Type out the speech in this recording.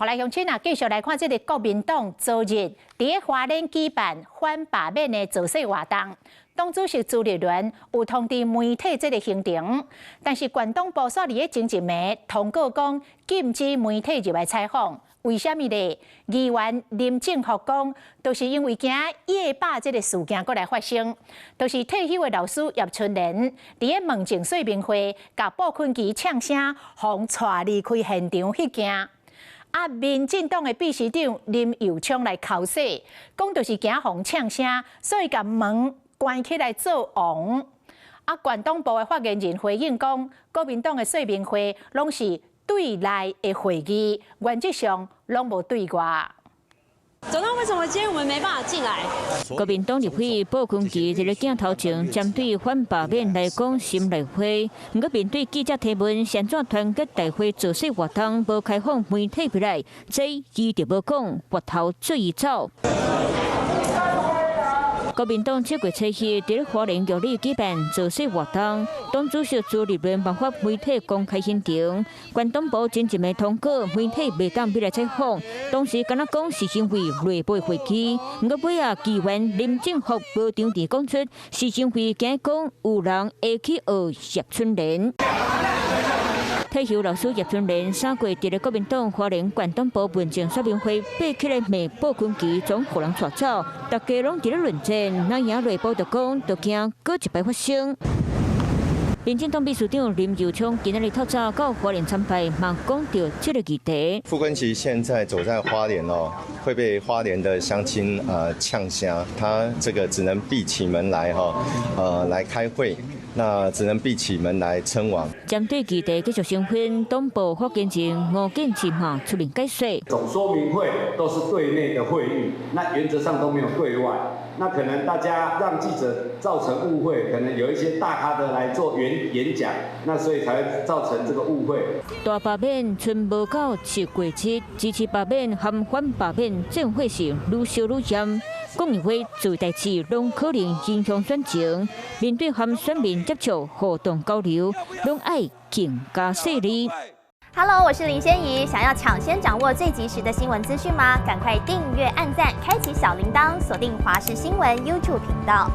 好來，鄉親啊，繼續來看這个國民黨昨日佇咧花蓮舉辦反罷免的造勢活動，黨主席朱立倫有通知媒體這个行程，但是縣黨部煞佇咧前一暝通告講禁止媒體入來採訪。為啥物咧？議員林正福講，就是因為驚夜罷這个事件閣來發生，就是退休的老師葉春蓮佇咧問政說明會，共布坤琪嗆聲，予𤆬離開現場彼件。啊！民進黨的秘書長林右昌來剾洗，講就是驚予嗆聲，所以共門關起來做王。啊，縣黨部的發言人回應講，國民黨的說明會攏是對內的會議，原則上攏無對外。總統，為什麼今天我們沒辦法進來？國民黨立委布坤琪佇咧鏡頭前針對反罷免來講心內話，毋過面對記者提問，是按怎團結大會造勢活動無開放媒體入來，這伊就無講，跋頭做伊走。國民黨七月初一佇咧花蓮玉里舉辦造勢活動，黨主席朱立倫頒發媒體公開行程，縣黨部前一暝通告媒體袂當入來採訪，當時敢若講是因為內部會議，毋過尾仔議員林正福無當地講出，是因為驚講有人會去學葉春蓮。退休老師葉春蓮三月佇咧國民黨花蓮縣黨部問政說明會，爬起來罵布坤琪總予人𤆬走，大家攏佇咧論戰，那贏內部就講，就驚閣一擺發生。民進黨秘書長林右昌今仔日透早到花蓮參拜，嘛講著這个議題。傅崐萁現在走在花蓮哦，會被花蓮的鄉親嗆聲，他這個只能閉起門來哈，來開會。那只能閉起門來稱王。針對議題繼續升溫，黨部發言人吳建志嘛出面解說。總說明會都是對內的會議，那原則上都沒有對外。那可能大家讓記者造成誤會，可能有一些大咖的來做演講，那所以才會造成這個誤會。大罷免賰無到7月7，支持罷免和反罷免戰火是愈燒愈炎。講話做代誌攏可能影響選情，面對和選民接觸互動交流，攏愛更加細膩。 Hello，我是林仙怡，想要搶先掌握最及時的新聞資訊嗎？趕快訂閱、按讚、開啟小鈴鐺，鎖定華視新聞 YouTube 頻道。